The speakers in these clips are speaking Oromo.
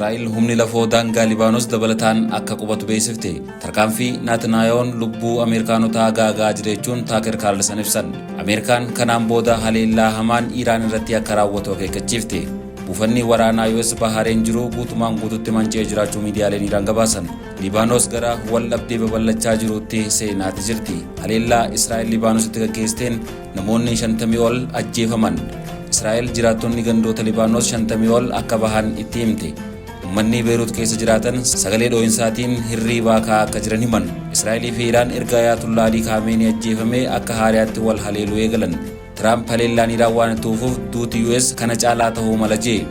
Israa'el humni lafoo daangaa Libaanos dabalataan akka qubatu beeksifte. Tarkaanfii Naatnaayoon lubbuu Ameerikaanotaa gaagaa jira jechuun Taaker Kaarlsan ibsan. Ameerikaan kanaan booda haleellaa hamaan Iraan irratti akka raawwatu akeekkachiifte. Buufanni waraanaa US Bahareen jiru guutumaan guututti manca'ee jiraachuu miidiyaaleen Iraan gabaasan. Libaanos gara wal dhabdee babal'achaa jirutti seenaati jirti. Haleellaa Israa'el Libaanositti gaggeessiteen namoonni 50 ol ajjeefaman. Israa'el jiraattonni gandoota Libaanos 50 ol akka bahan itti himte. Uummanni Beerut keessa jiraatan sagalee dhoo'insaatiin hirriibaa ka'aa akka jiran himan. Israa'elii fi Iraan erga Ayaatullaa Alii Kaameenii ajjeefamee akka haariyaatti wal haleeluu eegalan. Tiraamp haleellaan Iraan waan itti fufuuf duuti US kana caalaa ta'uu mala jee.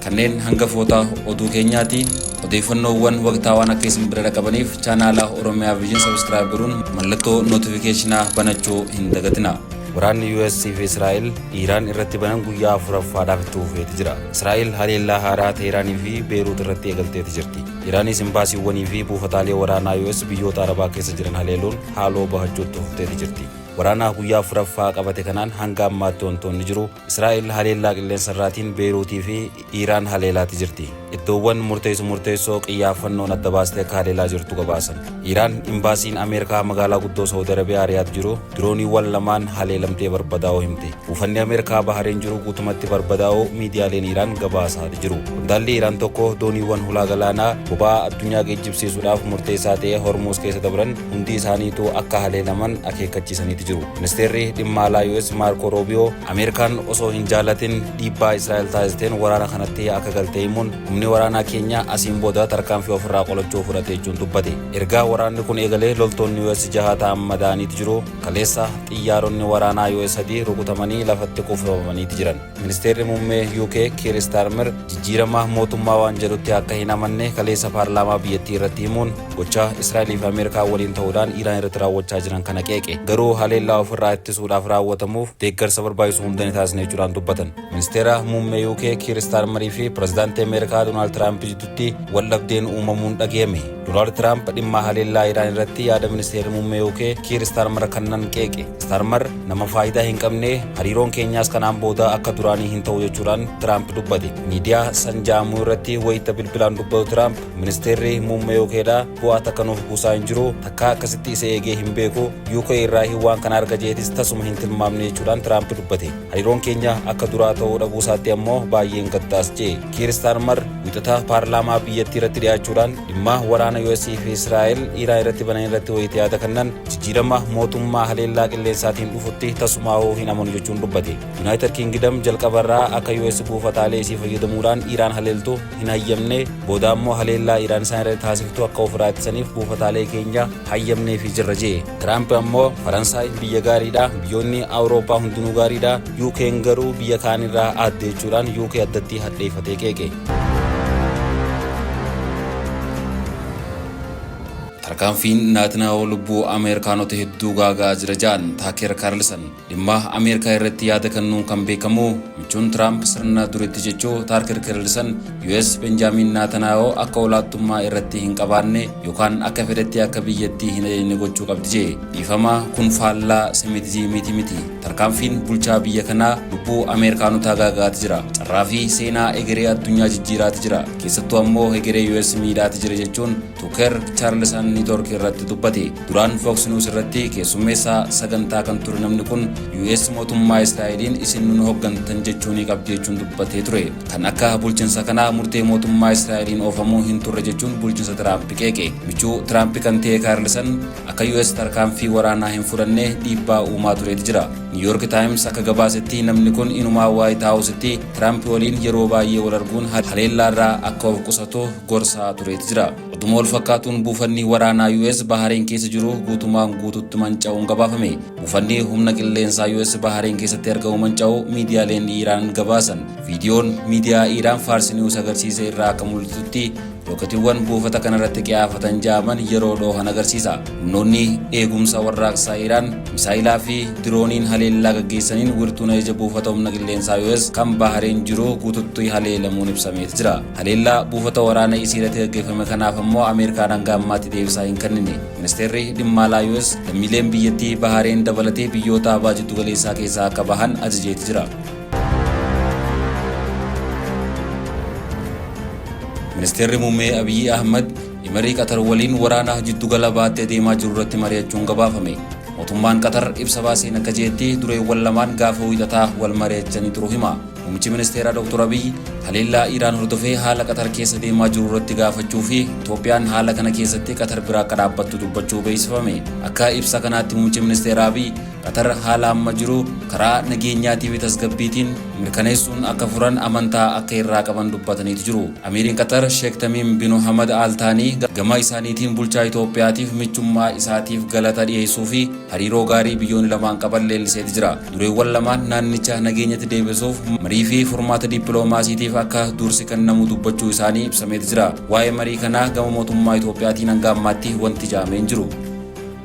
Kanneen hangafoota oduu keenyaati. Odeeffannoowwan waqtaawaan akka isin bira dhaqabaniif chaanaala Oromiyaa Vision subscribe godhuun mallattoo notifiikeeshinaa banachuu hin dagatina. Waraanni US fi Israa'el Iiraan irratti banan guyyaa afuraffaadhaaf itti fufeeti jira. Israa'el haleellaa haaraa Teeraanii fi Beeruut irratti eegalteeti jirti. Iraanis imbaasiiwwanii fi buufataalee waraanaa US biyyoota Arabaa keessa jiran haleeluun haaloo bahachuutti fufteeti jirti. Waraana guyyaa afuraffaa qabate kanaan hanga ammaatti wantoonni jiru Israa'el haleellaa qilleensa irraatiin Beeruutii fi Iiraan haleelaati jirti. Iddoowwan murteessu murteessoo qiyyaaffannoon adda baastee akka haleelaa jirtu gabaasan. Iiraan imbaasiin Ameerikaa magaalaa guddoo Saawudi Arabiyaa Riyaad jiru dirooniiwwan lamaan haleelamtee barbadaa'uu himte. Buufanni Ameerikaa Bahareen jiru guutumatti barbadaa'uu miidiyaaleen Iiraan gabaasaa jiru. Qondaalli Iiraan tokko dooniiwwan hulaa galaanaa boba'aa addunyaa geejjibsiisuudhaaf murteessaa ta'e Hormuuz keessa dabran hundi isaaniitu akka haleelaman akeekkachiisaniiti jiru. Ministeerri dhimma alaa US Maarko Roobiyoo Ameerikaan osoo hin jaalatin dhiibbaa Israa'el taasisteen waraana kanatti akka galte himuun humni waraanaa keenya asiin booda tarkaanfii ofirraa qolachuu fudhate jechuun dubbate. Ergaa waraanni kun eegalee loltoonni US jaha ta'an madaa'aniiti jiru. Kaleessa xiyyaaronni waraanaa US sadii rukutamanii lafatti kuufamaniiti jiran. Ministeerri muummee UK Kiir Starmer jijjiirama mootummaa waan jedhutti akka hin amanne kaleessa paarlaamaa biyyattii irratti himuun gochaa Israa'elii fi Ameerikaa waliin ta'uudhaan Iraan irratti raawwachaa jiran kana qeeqe. Garuu haleellaa ofirraa ittisuudhaaf raawwatamuuf deeggarsa barbaachisu hunda ni taasisna jechuudhaan dubbatan. Ministeera muummee UK Kiir Starmerii fi pirezidaantii Ameerikaa Doonaald Tiraamp jidduutti wal dhabdeen uumamuun dhaga'ame. Doonaald Tiraamp dhimma haleellaa Iraan irratti yaada ministeerri muummee UK Kiir Starmer kannan qeeqe. Starmer nama faayidaa hin qabne, hariiroon keenyaas kanaan booda akka duraanii hin ta'u jechuudhaan Tiraamp dubbate. Miidiyaa Sanjaamuu irratti wayita bilbilaan dubbatu Tiraamp ministeerri muummee UKdha bu'aa takka nuuf buusaa hin jiru, takkaa akkasitti isa eegee hin beeku, UK irraa hin waan kana arga jeetis tasuma hin tilmaamne jechuudhaan Tiraamp dubbate. Hariiroon keenya akka duraa ta'uu dhabuu isaatti ammoo baay'een gaddaas jee. Kiir Starmer wixata paarlaamaa biyyattii irratti dhiyaachuudhaan dhimma waraana US fi Israa'el Iraan irratti banan irratti wayita yaada kennan jijjiirama mootummaa haleellaa qilleensaatiin dhufutti tasumaa'uu hin amanu jechuun dubbate. Yuunaayitid Kingdom jalqabarraa akka US buufataalee isii fayyadamuudhaan Iraan haleeltu hin hayyamne, booda ammoo haleellaa Iraan isaan irratti taasiftu akka ofirraa ittisaniif buufataalee keenya hayyamneefii jirra jee. Tiraamp ammoo Faransaay biyya gaariidha, biyyoonni Awurooppaa hundinuu gaariidha, UK'n garuu biyya kaanirraa adda jechuudhaan UK addatti hadheeffatee qeeqe. Tarkaanfiin Naatinaa'oo lubbuu Ameerikaanota hedduu gaagaa jira ja'an Taaker Kaarlsan. Dhimma Ameerikaa irratti yaada kennuun kan beekamu michuun Tiraamp sirna duritti jechuu Taarker Kaarlsan US Benjaamin Naatanaa'oo akka olaantummaa irratti hin qabaanne yookaan akka fedhetti akka biyyattii hin ajajne gochuu qabdi jee. Dhiifama kun faallaa semitizimiiti miti. Tarkaanfiin bulchaa biyya kanaa lubbuu Ameerikaanotaa gaagaati jira. Carraa fi seenaa egeree addunyaa jijjiiraati jira. Keessattuu ammoo egeree US miidhaati jira jechuun Tuker Chaarlisan Niitoork irratti dubbate. Duraan Fox News irratti keessummeessaa sagantaa kan ture namni kun US mootummaa Israa'eliin isin nun hooggantan jechuu ni qabdi jechuun dubbatee ture. Kan akka bulchiinsa kanaa murtee mootummaa Israa'eliin oofamuu hin turre jechuun bulchiinsa Tiraamp qeeqe. Michuu Tiraamp kan ta'e Kaarlsan akka US tarkaanfii waraanaa hin fudhanne dhiibbaa uumaa tureeti jira. New York Times akka gabaasetti namni kun inumaa White Housetti Tiraamp waliin yeroo baay'ee wal arguun haleellaarraa akka of qusatu gorsaa tureeti jira. Oduma wal fakkaatuun buufanni waraanaa US Bahareen keessa jiru guutumaan guututti manca'uun gabaafame. Buufanni humna qilleensaa US Bahareen keessatti argamu manca'uu miidiyaaleen Iiraan gabaasan. Viidiyoon miidiyaa Iiraan Faars News agarsiise irraa akka mul'atutti rooketiiwwan buufata kanarratti qiyaafatan ja'aman yeroo dhoohan agarsiisa. Humnoonni eegumsa warraaqsaa Iiraan misaayilaa fi dirooniin haleellaa gaggeessaniin wirtuun ajaja buufata humna qilleensaa US kan Bahareen jiru guututti haleelamuun ibsameeti jira. Haleellaa buufata waraana isii irratti gaggeeffame kanaaf ammoo Ameerikaan hanga ammaatti deebisaa hin kennine. Ministeerri dhimma alaa US lammiileen biyyattii Bahareen dabalatee biyyoota abaa jiddu galeessaa keessaa akka bahan ajajeeti jira. Ministeerri Muummee Abiyyi Ahmad Emirii Qatar waliin waraana jiddugala baatti adeemaa jiru irratti mari'achuun gabaafame. Mootummaan Qatar ibsa baaseen akka jeetti dureewwan lamaan gaafa Wiixataa wal mari'achanii turu hima. Muummichi ministeeraa Dr. Abiy haleellaa Iraan hordofee haala Qatar keessa deemaa jiru irratti gaafachuu fi Itoophiyaan haala kana keessatti Qatar bira akka dhaabbattu dubbachuu beeksifame. Akka ibsa kanaatti muummichi ministeeraa Abiy Qatar haala amma jiru karaa nageenyaatii fi tasgabbiitiin mirkaneessuun akka furan amantaa akka irraa qaban dubbataniitu jiru. Amiiriin Qatar Sheek Tamiim bin Hamad Al Taanii gama isaaniitiin bulchaa Itoophiyaatiif michummaa isaatiif galata dhiyeessuu fi hariiroo gaarii biyyoonni lamaan qaban leelliseeti jira. Dureewwan lamaan naannicha nageenyatti deebisuuf marii fi furmaata dippiloomaasiitiif akka dursi kennamu dubbachuu isaanii ibsameeti jira. Waa'ee marii kanaa gama mootummaa Itoophiyaatiin hanga ammaatti wanti ja'amee hin jiru.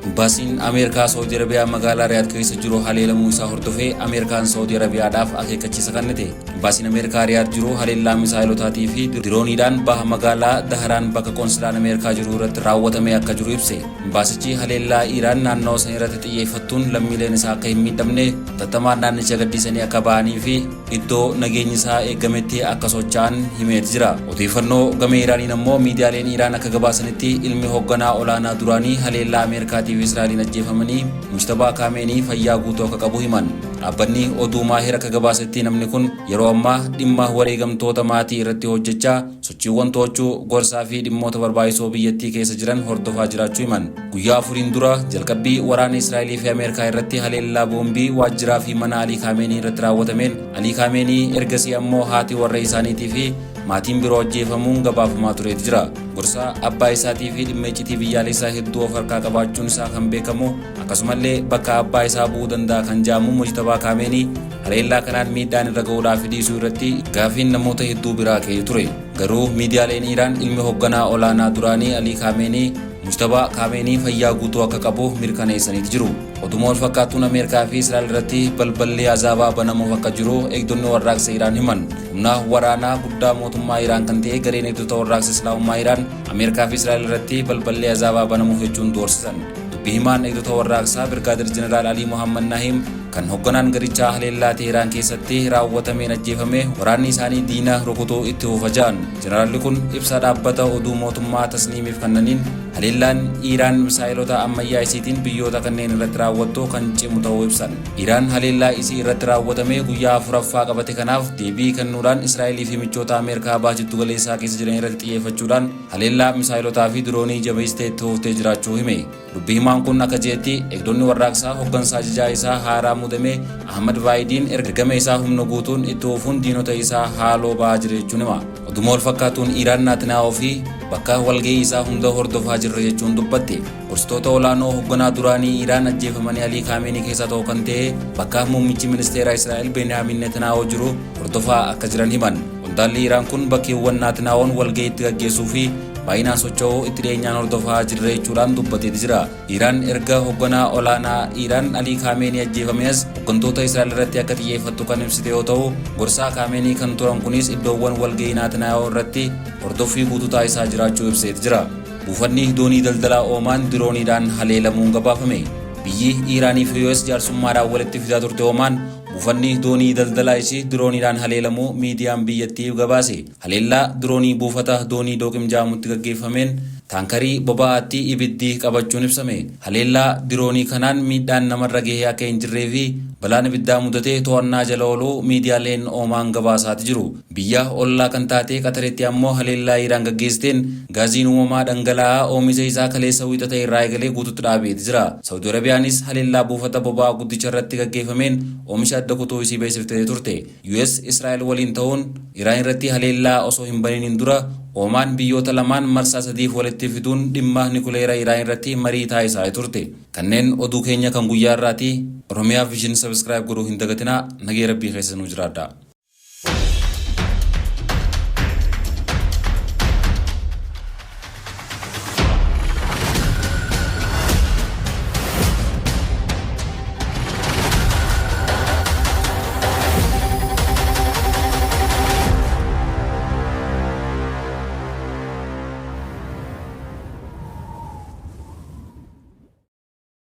Imbaasiin Ameerikaa Saawudii Arabiyaa magaalaa Riyaad keessa jiru haleelamuu isaa hordofee Ameerikaan Saawudii Arabiyaadhaaf akeekkachiisa kennite. Imbaasiin Ameerikaa Riyaad jiru haleellaa misaayilotaatii fi dirooniidhaan baha magaalaa Daharaan bakka qoonsilaan Ameerikaa jiru irratti raawwatamee akka jiru ibse. Imbaasichi haleellaa Iraan naannoo san irratti xiyyeeffattuun lammiileen isaa akka hin miidhamne hatattamaan naannicha gaddisanii akka ba'anii fi iddoo nageenyi isaa eegametti akka socho'an himeeti jira. Odeeffannoo gama Iraaniin ammoo miidiyaaleen Iraan akka gabaasanitti ilmi hoogganaa olaanaa duraanii haleellaa Ameerikaatii fi Israa'eliin ajjeefamanii Mujtabaa Kaameenii fayyaa guutuu akka qabu himan. Dhaabbanni oduu Maahir akka gabaasetti namni kun yeroo ammaa dhimma wareegamtoota maatii irratti hojjechaa sochiiwwan to'achuu, gorsaa fi dhimmoota barbaachisoo biyyattii keessa jiran hordofaa jiraachuu himan. Guyyaa 4n dura jalqabbii waraana Israa'elii fi Ameerikaa irratti haleellaa boombii waajjiraa fi mana Alii Kaameenii irratti raawwatameen Alii Kaameenii ergasii ammoo haati warra isaaniitii fi maatiin biroo ajjeefamuun gabaafamaa tureeti jira. Gorsaa abbaa isaatii fi dhimma iccitii biyyaalessaa hedduu of harkaa qabaachuun isaa kan beekamu, akkasumallee bakka abbaa isaa bu'uu danda'a kan jedhamu Mujtabaa Kaameenii haleellaa kanaan miidhaan irra ga'uudhaaf dhiisuu irratti gaafiin namoota hedduu biraa ka'ee ture. Garuu miidiyaaleen Iraan ilmi hoogganaa olaanaa duraanii Alii Kaameenii Mujtabaa Kaameenii fayyaa guutuu akka qabu mirkaneessaniiti jiru. Oduma wal fakkaatuun Ameerikaa fi Israa'el irratti balballi azaabaa banamuuf akka jiru eegdonni warraaqsa Iraan himan. Humna waraanaa guddaa mootummaa Iraan kan ta'e gareen eegdota warraaqsa Islaamummaa Iraan Ameerikaa fi Israa'el irratti balballi azaabaa banamuuf jechuun doorsisan. Dubbi himaan eegdota warraaqsaa Birgaadir Jeneraal Alii Muhammad Nahim kan hoogganaan garichaa haleellaa Teheraan keessatti raawwatameen ajjeefame waraanni isaanii diina rukutuu itti fufa ja'an. Jeneraalli kun ibsa dhaabbata oduu mootummaa Tasniimiif kennaniin haleellaan Iraan misaa'ilota ammayyaa isiitiin biyyoota kanneen irratti raawwattu kan cimu ta'uu ibsan. Iraan haleellaa isii irratti raawwatame guyyaa 4ffaa qabate kanaaf deebii kennuudhaan Israa'elii fi michoota Ameerikaa baha jiddu galeessaa keessa jiran irratti xiyyeeffachuudhaan haleellaa misaa'ilotaa fi diroonii jabeessitee itti fuftee jiraachuu hime. Dubbi himaan kun akka jeetti eegdonni warraaqsaa hooggansa ajajaa isaa haaraa muudame Ahmad Vaayidiin ergama isaa humna guutuun itti fufuun diinota isaa haaloo ba'aa jira jechuun hima. Oduma wal fakkaatuun Iraan Naatinaa'oo fi bakka walgahii isaa hunda hordofaa jirra jechuun dubbatte. Gorsitoota olaanoo hoogganaa duraanii Iraan ajjeefamanii Alii Kaameenii keessaa tokko kan ta'e bakka muummichi ministeera Israa'el Beniyaamin Netanaa'oo jiru hordofaa akka jiran himan. Qondaalli Iraan kun bakkeewwan Naatinaa'oon walgahii itti gaggeessuu fi baay'inaan socho'uu itti dhiyeenyaan hordofaa jirra jechuudhaan dubbateeti jira. Iraan erga hoogganaa olaanaa Iraan Alii Kaameenii ajjeefame as hooggantoota Israa'el irratti akka xiyyeeffattu kan ibsite yoo ta'u, gorsaa Kaameenii kan turan kunis iddoowwan walgahii Naatinaa'oo irratti hordoffii guutuu taasisaa jiraachuu ibseeti jira. Buufanni doonii daldalaa Oomaan dirooniidhaan haleelamuun gabaafame. Biyyi Iraanii fi US jaarsummaadhaan walitti fidaa turte Oomaan buufanni doonii daldalaa ishii dirooniidhaan haleelamuu miidiyaan biyyattii gabaase. Haleellaa diroonii buufata doonii Dooqim jedhamutti gaggeeffameen taankarii boba'aatti ibiddi qabachuun ibsame. Haleellaa diroonii kanaan miidhaan namarra gahee akka hin jirree fi balaan ibiddaa mudatee to'annaa jala ooluu miidiyaaleen Oomaan gabaasaati jiru. Biyya ollaa kan taate Qataritti ammoo haleellaa Iraan gaggeessiteen gaaziin uumamaa dhangala'aa oomisha isaa kaleessa Wiixata irraa eegalee guututti dhaabeeti jira. Saawudi Arabiyaanis haleellaa buufata boba'aa guddicha irratti gaggeeffameen oomisha adda kutuu isii beeksiftee turte. US Israa'el waliin ta'uun Iraan irratti haleellaa osoo hin baniniin dura Oomaan biyyoota lamaan marsaa sadiif walitti fiduun dhimma nikuleera Iraan irratti marii taasisaa turte. Kanneen oduu keenya kan guyyaa irraati. Oromiyaa Vision subscribe godhuu hin dagatinaa. Nagee Rabbii keessa nuu jiraadhaa.